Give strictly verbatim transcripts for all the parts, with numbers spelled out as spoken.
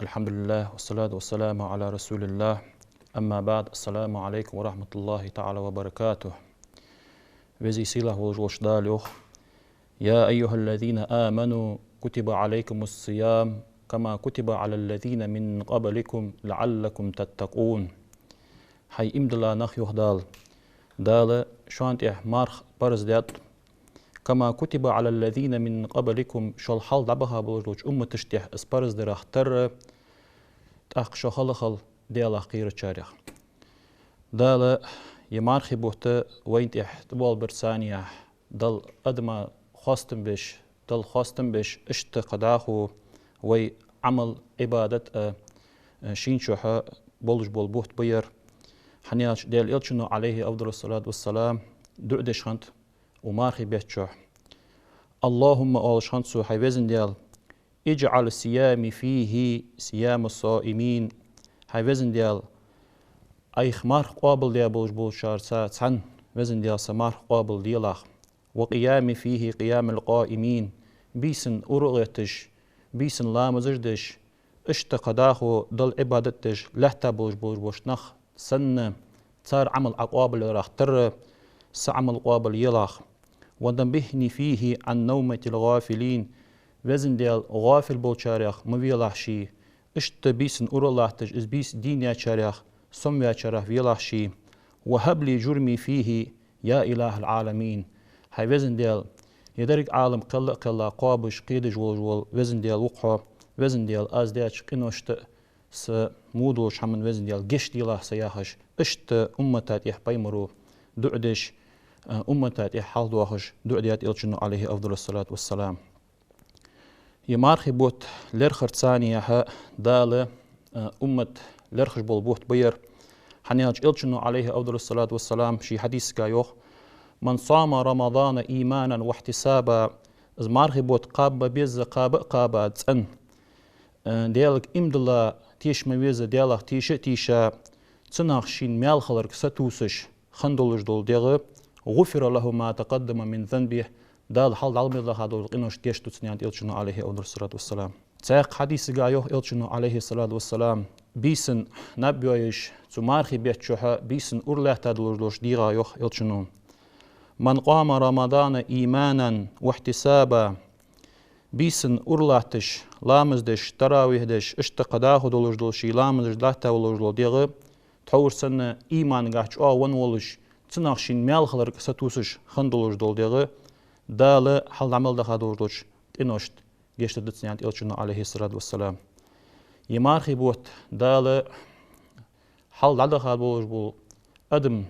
الحمد لله والصلاة والسلام على رسول الله. أما بعد، السلام عليكم ورحمة الله تعالى وبركاته. Веза-сийлахь волаш волча Дала йоах: يا أيها الذين آمنوا كتب عليكم الصيام كما كتب على الذين من قبلكم لعلكم تتقون. ХӀай иман дилла нах, йоах Дала, Дала шоана тӀа марха парз даьд, كما كتب على الذين من قبلكم, шул хьалха дӀабаха болаш долча умматашта тӀа из парз дарах тарра, тӀаккха шо хала хила Даьлах кхерачарех. Дала ер мархий бутт вайна тӀа тӀабоалабар царна яхь, Дала адама хоастам беш, Дала хоастам беш, иштта кхы дӀахо вай Ӏамал, Ӏибадат а, а, шийна чухь болаш бола бутт ба ер. ХӀана аьлча Даьла Элчано, عليه أفضل الصلاة والسلام, дуӀа деш хиннад укх мархий бетта чухь. اللهم, оалаш хиннад цо, хӀай Веза Даьла, اجعل صيامي فيه صيام الصائمين. ХӀай Веза Даьла, Ӏайха марха къоабалдаь болаш болчарца цхьана, Веза Даьла, са марха къоабалделахь. وقيامي فيه قيام القائمين. Бийсан ура а гӀетташ, бийсан ламазаш а деш, иштта кхы дӀахо Далла Ӏибадат деш лаьтта болаш болаш болча нах санна, цар Ӏамал Ӏа къоабалъярах тарра, са Ӏамал къоабалъелахь. ونبهني فيه عن نومة الغافلين. Веза Даьла, гӀафил болчарех ма велахь ше, иштта бийсан ура а латташ, из бийса дийна яьчарех, сомаваьчарех велахь ше. وهب لي جرمي فيه يا إله العالمين. ХӀай Веза Даьла, ер деррига Ӏалам кхелла а кхелла кхоабаш, кхедаш волаш вола Веза Даьла ва-кх хьо, Веза Даьла, аз даьча къиношта а, са мо долча хӀаман, Веза Даьла, гешт делахь са, яхаш, иштта уммата тӀа пайхамаро дуӀа деш, а, уммата тӀа хьалхадоахаш дуӀа даьд Элчано, عليه أفضل الصلاة والسلام. Ер мархий бутт лерхӀар царна яхь, Дала, а, уммат лерхӀаш бола бутт ба ер. ХӀана аьлча Элчано, عليه أفضل الصلاة والسلام, ший хьадисага йоах: من صام رمضان إيمانا واحتسابا. Из мархий бутт кхаба беза, кхаба а кхаба цӀена, э, Даьлага иман дилла, теша ма веза, Даьлах теша а теша, цунах шийна маьл хиларга сатувсаш хинна долаш дола дегӀ, غفر له ما تقدم من ذنبه, Дала хьалха дӀа мел даха долча къиношта гешт ду цунна, аьннад Элчано, عليه أفضل الصلاة والسلام. Цхьаькха хьадисага йоах Элчано, عليه الصلاة والسلام, бийсан наб йоаеш, цу мархий бетта чухь бийсан ура лаьтта долаш долча дегӀа йоах Элчано: من قام رمضان إيمانا واحتسابا. Бийсан ура латташ, ламаз деш, таравихь деш, иштта кхы дӀахо долаш дола ший ламазаш латта волаш дола дегӀ, тхьовра санна иманагахь чӀоагӀа венна волаш, цунах шийна маьл хиларга сатувсаш хинна долаш дола дегӀ, Дала хьалха дӀа мел даха долаш долча къиношта гешт дергда цунна, аьннад Элчано, عليه الصلاة والسلام. Ер мархий бутт Дала хьалха дӀадаха болаш бола, адам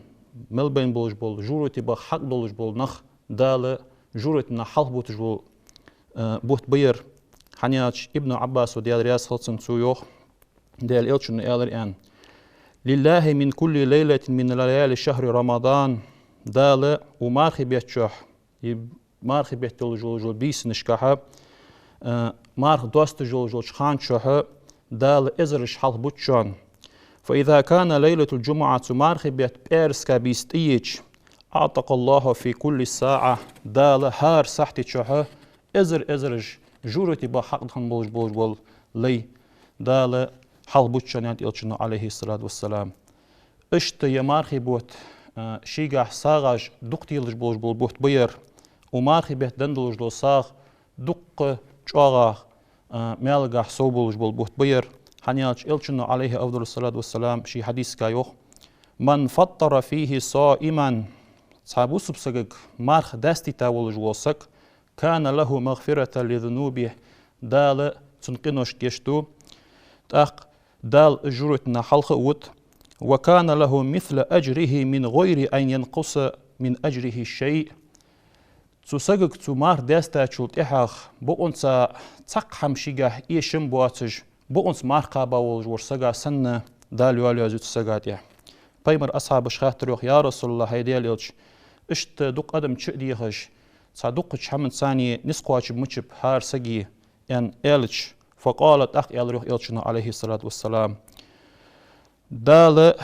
мел байна болаш бола, жожагӀате баха хьакъ долаш бола нах Дала жожагӀатенах хьалхабувцаш бола, э, бутт ба ер. ХӀана аьлча Ибн Ӏаббаса, Даьла раьза хилва цунна, цо йоах, Даьла Элчано аьлар, аьнна: لله من كل ليلة من ليالي شهر رمضان. Дала укх мархий бетта чухь, ер мархий бетта долаш йолаш йола бийсанашкахь, э, марха доасташ йолаш йолча хана чухь Дала эзараш хьалхабу шоана. فإذا كان ليلة الجمعة, цу мархий бетта пӀаьраска бийса тӀаеча, أعتق الله في كل ساعة, Дала хӀара сахьте чухь эзар-эзараш жожагӀате баха хьакъ хинна болаш болаш бола лай Дала хьалхабу шоана, аьннад Элчано, عليه الصلاة والسلام. Иштта ер мархий бутт, а, шийгахь сагӀаш дукха телаш болаш бола бутт ба ер. Укх мархий бетта денна долаш дола сагӀа дукха чӀоагӀа, а, маьлагахь сов болаш бола бутт ба ер. ХӀана аьлча Элчано, عليه أفضل الصلاة والسلام, ший хьадисага йоах: من فطر فيه صائما. Цхьа бусалба сагага марха даьстийта волаш вола саг, كان له مغفرة لذنوبه, Дала цун къиношта гешт ду, тӀаккха Дала из жожагӀатенах хьалха а вут, وكان له مثل أجره من غير أن ينقص من أجره شيء. Цу сагага цу марха даьстачул тӀехьагӀа бокъонца цхьаккха хӀама шийгахь эшам боацаш, бокъонца марха кхаба волаш волча сага санна Дала йоалаерзаю цу сага тӀа. Пайхамара асхьабаша хаьттар йоах: يا رسول الله, хӀай Даьла Элча, иштта дукха адам чу а дехаш, цхьа дукхача хӀаманца низ кхоачаргба мичаб хӀара сага, аьнна аьлча, فقال, тӀаккха аьлар йоах Элчано, عليه الصلاة والسلام: Дала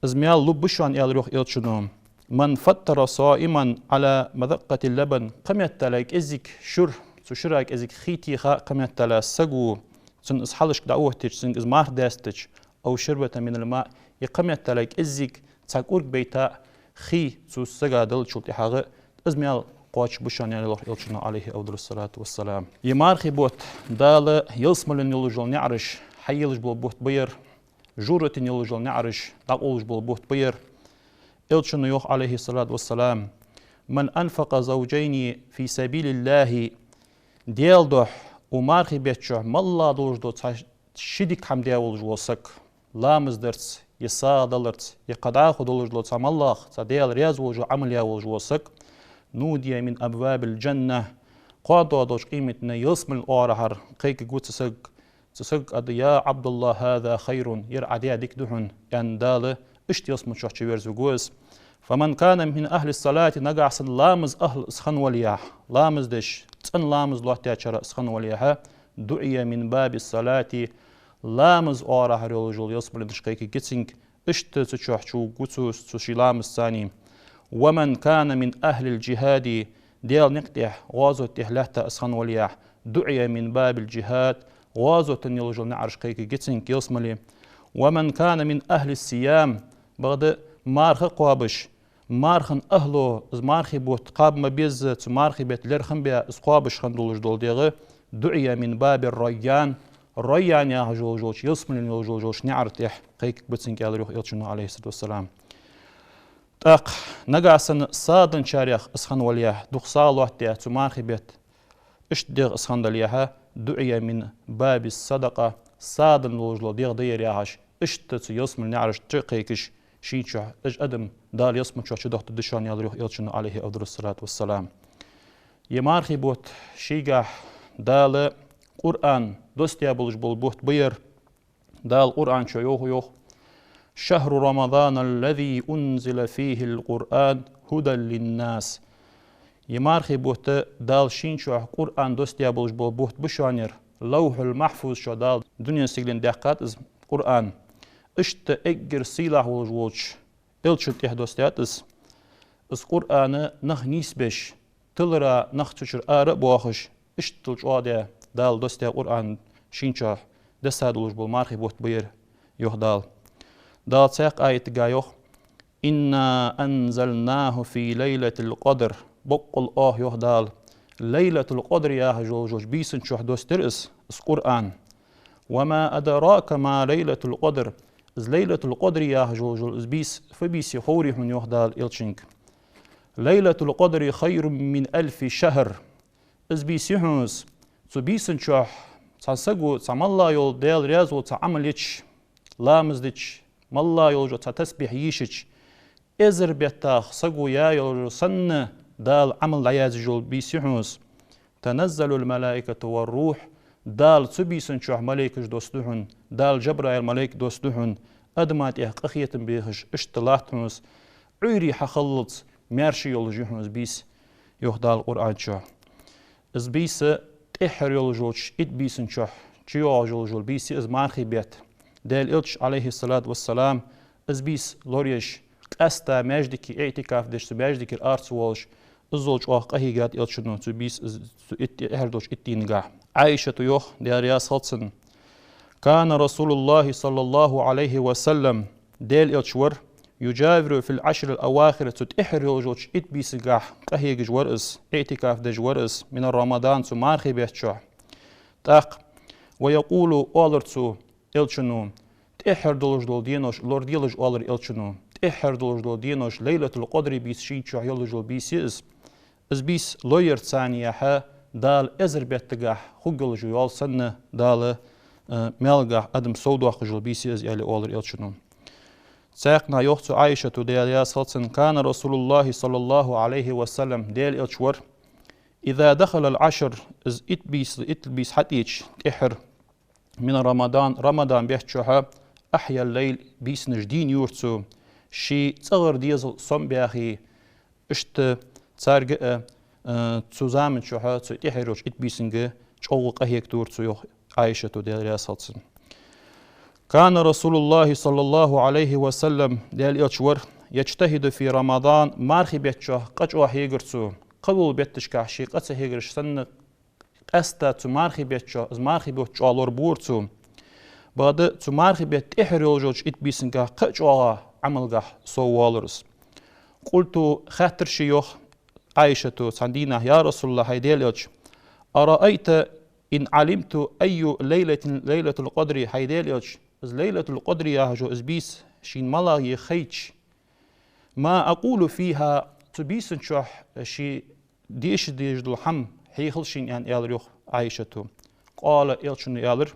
из маьл лургба шоана, аьлар йоах Элчано, من فطر صائما على مذقة اللبن, кхыметтел кӀезига шура Цу шира кӀезига хий теха, кхыметтел саго, цунна из хьалхашка дӀаоттийча, цунга из марха даьстача, أو شربة من الماء, е кхыметтел кӀезига цхьа кӀург бейта хий цу сага деллачул тӀехьагӀа, из маьл кхоачаш ба шоана, аьлар йоах Элчано, عليه أفضل الصلاة والسلام. Е мархий бутт Дала ялсмален йолаш йола наӀараш хьаелаш бола бутт ба ер, жожагӀатен йолаш йола наӀараш дӀакъовлаш бола бутт ба ер. Элчано йоах, عليه الصلاة والسلام: من أنفق زوجين في سبيل الله, Даьла духьа, укх мархий бетта чухь моллагӀа долаш дола цхьа ши дика хӀама даь волаш вола саг, ламаз дарца, е сагӀа даларца, е кхы дӀахо долаш дола цхьа моллагӀа, цхьа Даьла раьза волаш вола Ӏамал яь волаш вола саг, نودي من أبواب الجنة, кхоадоагӀача къематдийнахьа ялсмален оагӀорахьара кхайкаргва цу сага, цу сага аргда: يا عبد الله، هذا خير, ер Ӏа даь дика да хьона, аьнна, Дала иштта ялсмален чу верзаргва из. فمن كان من أهل الصلاة, нагахьа санна ламаза ахӀл из хинна валехьа, ламаз деш, цӀена ламаз лоаттадаьчарех из хинна валехьа, دعي من باب الصلاة, ламаза оагӀорахьара йолаш йола ялсмален наӀараш кхайкаргья цунга, иштта цу чухь чувугаргва цо из, цу ший ламазаца. ومن كان من أهل الجهاد, Даьла никъ тӀа, гӀазот тӀа лаьтта из хинна валехьа, دعي من باب الجهاد, гӀазотен йолаш йола наӀараш кхайкаргья цунга ялсмале. ومن كان من أهل الصيام, бакъда марха кхоабаш, мархий ахӀло, из мархий бутт кхаба ма безза, цу мархий бетта лерхӀам баь, из кхоабаш хинна долаш дола дегӀа, دعي من باب الريان, Райян яхаш йолаш йолча, ялсмален йолаш йолча наӀара тӀа кхайкаргба цунга, аьлар йоах Элчано, عليه الصلاة والسلام. ТӀаккха нагахьа санна сагӀа денначарех из хинна валехьа, дукха сагӀа лоаттадаь цу мархий бетта, иштта дегӀ из хинна далехьа, دعي من باب الصدقة, сагӀа денна долаш дола дегӀ да ер яхаш, иштта цу ялсмален наӀараш чу кхайкаш, шийна чухь из адам Дала ялсмален чу чудоахийтаргда шоана, аьлар йоах Элчано, عليه أفضل الصلاة والسلام. Е мархий бутт шийгахьа Дала Къуръан доссадаь болаш бола бутт ба ер. Дала Къуръан чу йоах, йоах: شهر رمضان الذي أنزل فيه القرآن هدى للناس. Е мархий бутт Дала шийна чухь Къуръан доссадаь болаш бола бутт ба шоана ер. Лавхьул-Махьфуз чу Дала дунен сигален даьккхад из Къуръан. Иштта эггара сийлахь волаш волча Элчана тӀа доссадаьд из. Из Къуръан нах нийсбеш, тилара нах цу чура ара а боахаш, иштта чӀоагӀа Дала доссадаь Къуръан шийна чухь десса долаш бола мархий бутт ба ер, йоах Дала. Дала цхьаькха аятагахь йоах: إنا أنزلناه في ليلة القدر. Боккъала оаха, йоах Дала, Лайлатул-Къадр яхаш йолаш йолча бийсан чухь доссадир из, из Къуръан. وما أدراك ما ليلة القدر. Из Лайлатул-Къадр яхаш йолаш йола из бийса фу бийса я ховрий хьона, йоах Дала Элчанга. ليلة القدر خير من ألف شهر. Из бийса я хьона из, цу бийсан чухь цхьан саго цхьа моллагӀа йола Даьла раьза вола цхьа Ӏамал йича, ламаз дича, моллагӀа йолаш йола цхьа тасбихь йийшача, эзар беттах саго яь йолаш йола санна Дала Ӏамал дӀаязъеш йола бийса я хьона из. تنزل الملائكة والروح. Дала цу бийсан чухь малейкаш доссаду хьона, Дала Жабраил малейк доссаду хьона, адама тӀа къахетам бехаш иштта латт хьона из, Ӏуйре хьахиллалца маьрша йолаш я хьона из бийса, йоах Дала Къуръан чу. Из бийса тӀеххьара йолаш йолча итт бийсан чухь чуйоагӀаш йолаш йола бийса я из мархий бетта. Даьла Элча, عليه الصلاة والسلام, из бийса лораеш, къаьстта маьждиге иӀтикаф деш, цу маьждигера ара ца воалаш, иззал чӀоагӀа къахьийгад Элчано цу бийса, из, цу итт, тӀеххьара долча итт дийнагахь. Ӏайшата йоах, Даьла раьза хилва цунна: كان رسول الله صلى الله عليه وسلم, Даьла Элча вар, يجاور في العشر الأواخر, цу тӀеххьара йолаш йолча итт бийсагахь къахьегаш вар из, иӀтикаф деш вар из, من رمضان, цу мархий бетта чухь. ТӀаккха, ويقول, оалар цо, Элчано, тӀеххьара долаш дола денош лораделаш, оалар Элчано, тӀеххьара долаш дола денош Лайлатул-Къадри бийса шийна чухь йолаш йола бийса я из. Из бийса лораяр царна яхьа, Дала эзар беттагахь хургйолаш йола йоал санна, Дала, э, маьлгахь адам совдоаккхаш йола бийса я из, аьле, оалар Элчано. Цхьаькханахьа йоах цу Ӏайшата, Даьла раьза хилва цунна: كان رسول الله صلى الله عليه وسلم, Даьла Элча вар, إذا دخل العشر, из итт бийса, итт бийса хьатӀаийцача тӀеххьара, من رمضان, Рамадан бетта чухь, أحيا الليل, бийсанаш дийна йора цо, ший цӀагӀара дезал сомабаьхе, иштта царга а, э, цу заман чухь, цу тӀеххьара йолча итт бийсанга чӀоагӀа къахьега тора цо, йоах Ӏайшата, Даьла раьза хилва цунна. كان رسول الله صلى الله عليه وسلم, Даьла Элча вар, يجتهد في رمضان, мархий бетта чухь къа чӀоагӀа хьегар цо, кхыдолча бетташкахь ше къа ца хьегараш санна, Къаьстта цу мархий бетта чу, из мархий бутт чӀоагӀа лорабора цо. Бакъда цу мархий бетта тӀехьара йолаш йолча итт бийсангахь кхы а чӀоагӀа Ӏамалгахь соввалар из. قلت, хаьттар ше, йоах Ӏайшата цхьан дийнахьа: يا رسول الله, хӀай Даьла Элча, أرأيت إن علمت أي ليلة ليلة القدر, хӀай Даьла Элча, из Лайлатул-Къадр яхаш йола из бийса шийна малагӀа я хайча, ما أقول فيها, цу бийсан чу ше деша дезаш дола хӀама хьехал шийна, аьнна, аьлар, йоах, Ӏайшата. قال, Элчано аьлар: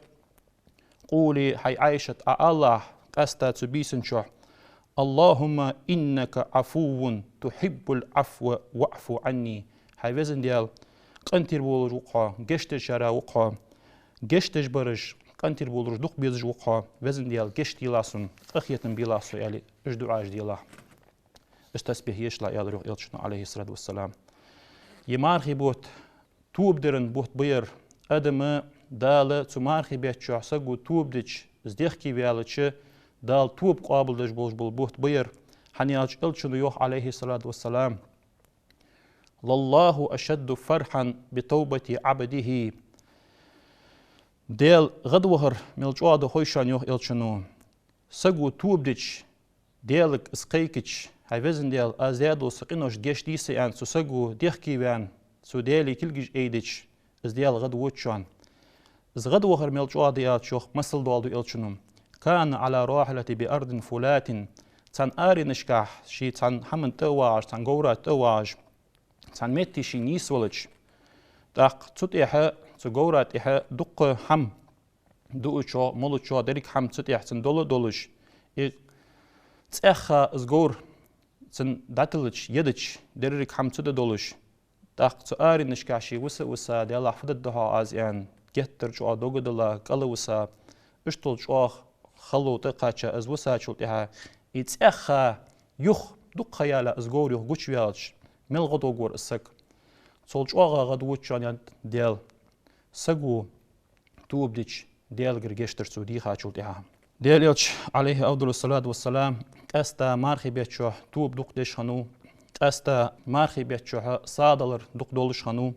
قولي, хӀай Ӏайшат, Ӏа алалахь къаьстта цу бийсан чу: اللهم إنك عفو تحب العفو فاعف عني. ХӀай Веза Даьла, къинтӀера волаш ва-кх хьо, гешт деш вар ва-кх хьо, гешт деш бараш, къинтӀера болараш дукха безаш ва-кх хьо, Веза Даьла, гешт делахь сона, къахетам белахь сона, аьле, уж дуӀаш делахь. Уж тасбихь ешалахь, аьлар, йоах, Элчано, عليه الصلاة والسلام. Ер мархий бутт тоба дара бутт ба ер. Адама, Дала цу мархий бетта чу саго тоба дича, из дехке ваьлча, Дала тоба къоабалдеш болаш бола бутт ба ер. ХӀана аьлча Элчано йоах, عليه الصلاة والسلام: لله أشد فرحا بتوبة عبده. Даьла гӀадвахар мел чӀоагӀа да хой шоана, йоах Элчано, саго тоба дича, Даьлага из кхайкача: хӀай Веза Даьла, аз даь дола са къинош гешт де са, аьнна, цу саго дехке ваьнна, цо Даьлага кулгаш айдича, из Даьла гӀадвода шоана. Из гӀадвахар мел чӀоагӀа да аьлча, йоах, масал доаладу Элчано: كان على راحلته بأرض فلاة. Цхьан аренашкахь ше цхьан хӀаман тӀа а вагӀаш, цхьан говра тӀа а вагӀаш, цхьан метте ше нийсвелча, тӀаккха цу тӀехьа, цу говра тӀехьа дуккха хӀама дуачох, молачох, деррига хӀама цу тӀехьа цунна дола а долаш, из цӀаьхха из говр цунна дӀатиллача, едача, деррига хӀама цу тӀа долаш, тӀаккха цу аренашкахь ше виса а виса, Даьлах, фу дергда-хьогӀ аз, аьнна, геттара чӀоагӀа дог а дилла, кӀал а виса, иштта чӀоагӀа хало тӀакхаьча, из висачул тӀехьагӀа, из цӀаьхха юха дукха ха яле, из говр юха гучаваьлча, мел гӀадвуг вар из саг. Цул чӀоагӀа гӀадвода шоана, аьннад Даьла, саго тоба дича, Даьлагара гешт дар цо дийхачул тӀехьагӀа. Даьла Элча, عليه أفضل الصلاة والسلام, къаьстта мархий бетта чу тоба дукха деш хиннав, къаьстта мархий бетта чу сагӀа далар дукха долаш хиннав,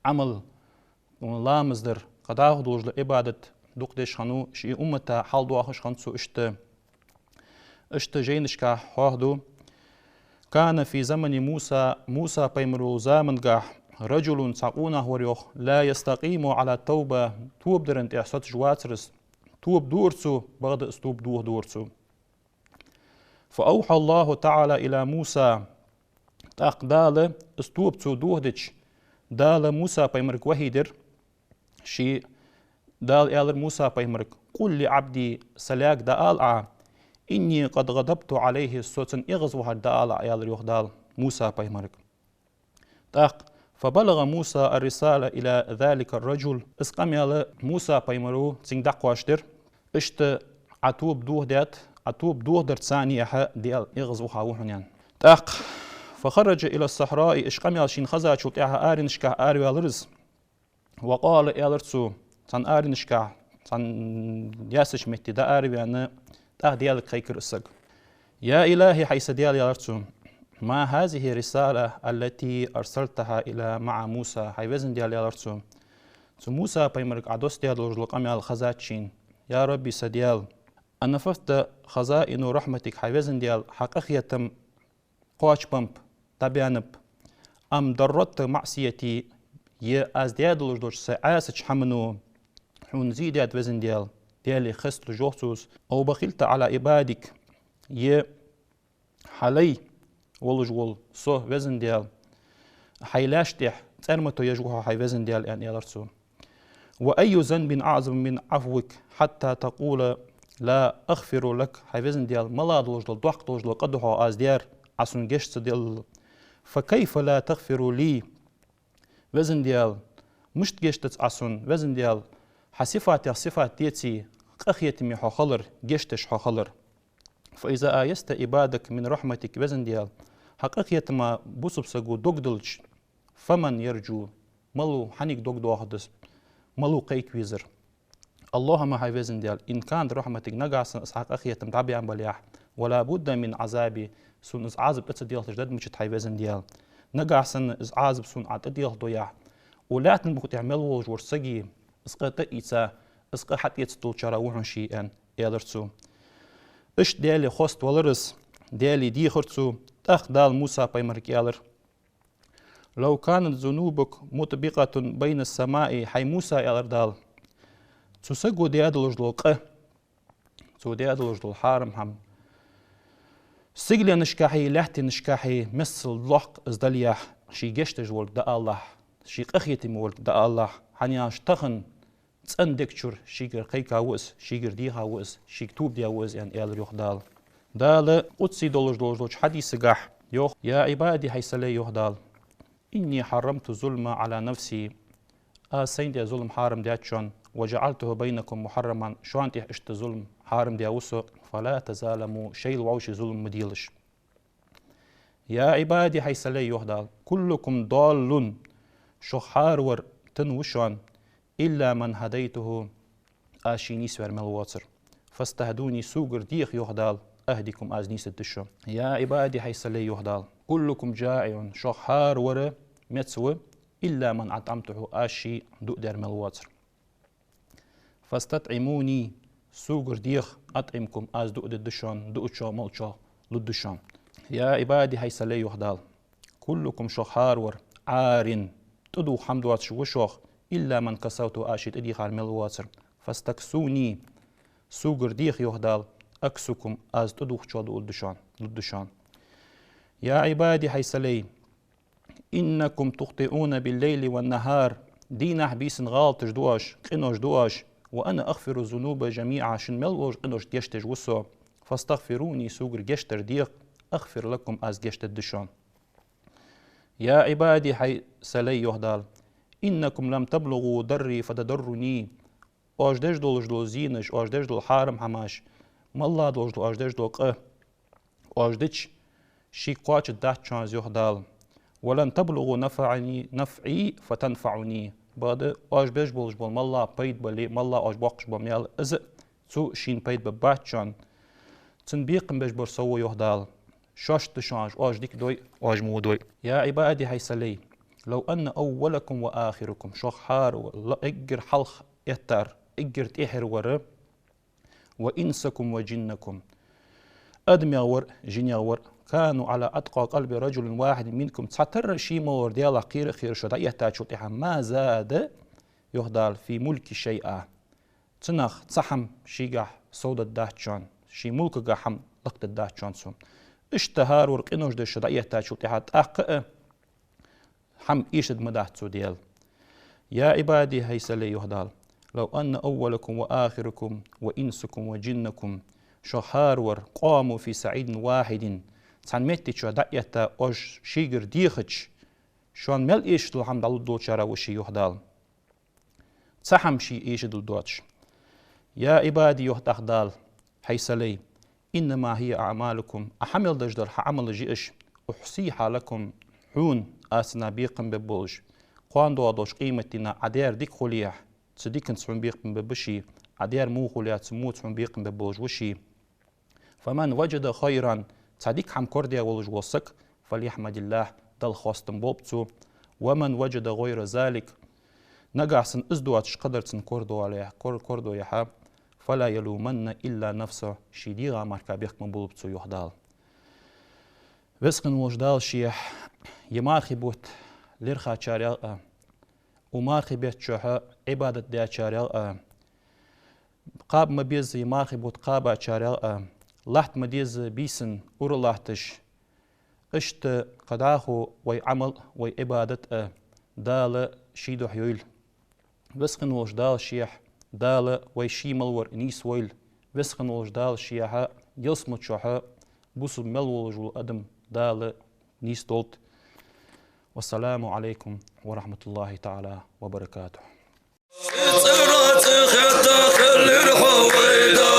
Ӏамал, ламаз дар, кхы дӀахо долаш дола Ӏибадат дукха деш хиннав, ший уммата хьалдоахаш хиннад цо иштта. Иштта жайнашкахь хьоахаду: كان في زمن موسى, Муса пайхамар волча замангахь, رجل, цхьа къонах вар, йоах, لا يستقيم على التوبة, тоба даран тӀа соцаш вацар из, тоба дора цо, бакъда из тоба дохадора цо. فأوحى الله تعالى إلى موسى. ТӀаккха Дала, из тоба цо дохадича, Дала Муса пайхамарга вахьи дир. Ший Дала аьлар Муса пайхамарга: قل لعبدي, са лаьга дӀаала Ӏа, إني قد غضبت عليه, со цунна эгӀазвахар дӀаала Ӏа, аьлар, йоах, Дала Муса пайхамарга. ТӀаккха فبلغ موسى الرسالة إلى ذلك الرجل. Из къамаьл Муса пайхамара цунга дӀакхоачадир. Иштта Ӏа тоба дохадаьд, Ӏа тоба дохадарца цхьана яхьа Даьла эгӀазваха ва хьона, аьнна. ТӀаккха فخرج إلى الصحراء, из къамаьл шийна хезачул тӀехьагӀа аренашкахь араваьлар из. وقال, аьлар цо, цхьан аренашкахь, цхьан яьссача метте дӀаараваьнна, тӀаккха Даьлага кхайкар из саг. يا إلهي, хӀай са Даьла, аьлар цо, ما هذه الرسالة التي أرسلتها إلى مع موسى, хӀай Веза Даьла, аьлар цо, цу Муса пайхамарга Ӏа доссадаь долаш дола къамаьл хезад шийна. يا ربي, са Даьла, أنفذت خزائن رحمتك, хӀай Веза Даьла, хьа къахетам кхоачабаьннаб, дӀабаьннаб, أم ضرت معصيتي, е аз даь долаш долча са Ӏаьсача хӀамано хьона зе даьд, Веза Даьла, Даьлага хесталуш, йоах цо из, أو بخلت على عبادك, е хьа лай волаш вола со, Веза Даьла, хьай лаьшта тӀа цӀармато еш ва хьо, хӀай Веза Даьла, аьнна, аьлар цо. وأي ذنب أعظم من عفوك حتى تقول لا أغفر لك, хӀай Веза Даьла, малагӀа долаш дола, доккха долаш дола къа да-хьогӀ аз даьр, Ӏа сона гешт ца делла. فكيف لا تغفر لي, Веза Даьла, мишта гешт дац Ӏа сона, Веза Даьла, хьа сифатех сифат деце, къахетаме хьо хилар, гешт деш хьо хилар. فإذا آيست عبادك من رحمتك, Веза Даьла, хьа къахетама бусалба саго дог диллача, فمن يرجو, малав хьанга дог доахаргда, малав кхайка везар? اللهم, хӀай Веза Даьла, إن كانت رحمتك, нагахьа санна из хьа къахетам дӀабаьнна балехь, ولا بد من عذابي, сона из Ӏазап тӀа ца делхаш даргдолаш да, хӀай Веза Даьла, нагахьа санна из Ӏазап сона Ӏа тӀаделхадоахь, Укх лаьттан букъа тӀа мел волаш вар саг, из къа тӀаийца, из къа хьатӀаэца долчарех ва хьона ше, аьнна, аьлар цо. Иштта Даьлага хоаставалар из, Даьлага дехар цо. ТӀаккха Дала Муса-пайхамарга аьлар: «لو كانت ذنوبك مطبقة بين السماء», хӀай Муса, аьлар Дала, цу саго даь долаш дола къа, цо даь долаш дола хьарам хӀама сигаленашкахьеи лаьттанашкахьеи миссел локх из далехь, ше гешт деш волга дӀаалалахь, ше къахетаме волга дӀаалалахь, хӀана аьлча тахан цӀена дег чура шийгара кхайка ва из, шийгара деха ва из, шийга тоба даь ва из, аьнна, аьлар йоах Дала. Дала къудси долаш долаш долча хьадисагахь йоах: «يا عبادي», хӀай са лай, йоах Дала, «إني حرمت الظلم على نفسي», аз сайна тӀа зулам хьарам даьд шоана, «وجعلته بينكم محرما», шоана тӀа иштта зулам хьарам даь ва со, «فلا تظالموا», шоайла вӀаши зулам ма делаш. «يا عبادي», хӀай са лай, йоах Дала, «كلكم ضال», шух хӀаравар тӀа ва шоана, «إلا من هديته», аз ше нийсваьр мел воацар. «فاستهدوني», согара деха, йоах Дала, «أهدكم», аз нийсдергда шо. «يا عبادي», хӀай са лай, йоах Дала, «كلكم جائع», шух хӀаравар меца ва, «إلا من أطعمته», аз ше дуӀа даьр мел воацар. «فاستطعموني», согара деха, «أطعمكم», аз дуӀа дергда шоана, дуачох, молчох лургда шоана. «يا عبادي», хӀай са лай, йоах Дала, «كلكم», шух хӀаравар, «عار», тӀадувха хӀама доацаш ва шух, «إلا من كسوته», аз ше тӀадийхар мел воацар. «فاستكسوني», согара деха, йоах Дала, «أكسكم», аз тӀадувхачох дуӀа лургда шоана, лургда шоана. «يا عبادي», хӀай са лай, «إنكم تخطئون بالليل والنهار», дийнахьа-бийсанна гӀалаташ ду оаш, къинош ду оаш, «وأنا أغفر الذنوب جميعا», шун мел волча къиношта гешт деш ва со, «فاستغفروني», согара гешт дар деха, «أغفر لكم», аз гешт дергда шоана. «يا عبادي», хӀай са лай, йоах Дала, «إنكم لم تبلغوا ضري فتضروني», оаш деш долаш дола зенаш, оаш деш дола хьарам хӀамаш, малла долаш дола оаш деш дола къа оаш дича, ше кхоачаргдац шоана из, йоах Дала. «ولن تبلغوا نفعني، نفعي فتنفعوني». Бакъда, оаш беш болаш бола малла пайда бале, малла оаш боаккхаш бола маьл, из а цо шийна пайда бергбац шоана. Цун бекхам беш бар со ва, йоах Дала. Шоашта да шоана, оаш дика дой, оаш во дой. «يا عبادي», хӀай са лай, «لو أن أولكم وآخركم», шух хӀаравар, ла-, эггара хьалха эттар, эггара тӀехьара вар, «وإنسكم وجنكم», адамех вар, жинех вар, «كانوا على أتقى قلب رجل واحد منكم», цхьатарра ше мел вар Даьлах кхера а кхера шо дӀаэттачул тӀехьагӀа, «ما زاد», йоах Дала, «في ملكي شيئا», цунах цхьа хӀама шийгахьа совдаргдац шоана, ший мулкагахьа хӀама лакхдаргдац шоана цо. Иштта хӀаравар къинош деш шо дӀаэттачул тӀехьагӀа тӀаккха а хӀама эшаргма дац цо, Даьла. «يا عبادي», хӀай са лай, йоах Дала, «لو أن أولكم وآخركم وإنسكم وجنكم», шух хӀаравар, «قاموا في صعيد واحد», цхьан метте чу дӀаэтта оаш шийгара дехача, шоана мел эшаш дола хӀама дӀалургдолчарех ва ше, йоах Дала. Цхьа хӀама ше эшадала доацаш. «يا عبادي», йоах тӀаккха Дала, хӀай са лай, «إنما هي أعمالكم», Ӏа хьа мел деш дар хьа Ӏамалаш я уж, «أحصيها لكم», хьона аз цунах бекхам бергболаш, кхоана доагӀа долча къематдийнахьа Ӏа даьр дика хуле, цу диканца хьона бекхам бергба ше, Ӏа даьр во хуле, цу воца хьона бекхам бергболаш ва ше. «فمن وجد خيرا», цхьа дика хӀама корадеш волаш вола саг, «فليحمد الله», Далла хоастам болба цо. «ومن وجد غير ذلك», нагахьа санна из доацаш кхыдар цунна корадоале-, кор-, корадоехьа, «فلا يلومن إلا نفسه», ший дегӀа мара бехк ма булба цо, йоах Дала. Веза хинна волча Дала шийх ер мархий бутт лаьрхӀачарех а, укх мархий бетта чухь Ӏибадат даьчарех а, кхаба ма безза ер мархий бутт кхабачарех а, латта ма дезза бийсанна ура латташ, иштта кхы дӀахо вай Ӏамал, вай Ӏибадат а Дала ший духьа йойла. Веза хинна волча Дала шийх, Дала вай ше мел вар нийсвойла. Веза хинна волча Дала шийх ялсмала чухь бусалба мел волаш вола адам Дала нийсдолда. والسلام عليكم ورحمة الله تعالى وبركاته. ЦӀера ца хетта хилар хьо вайда.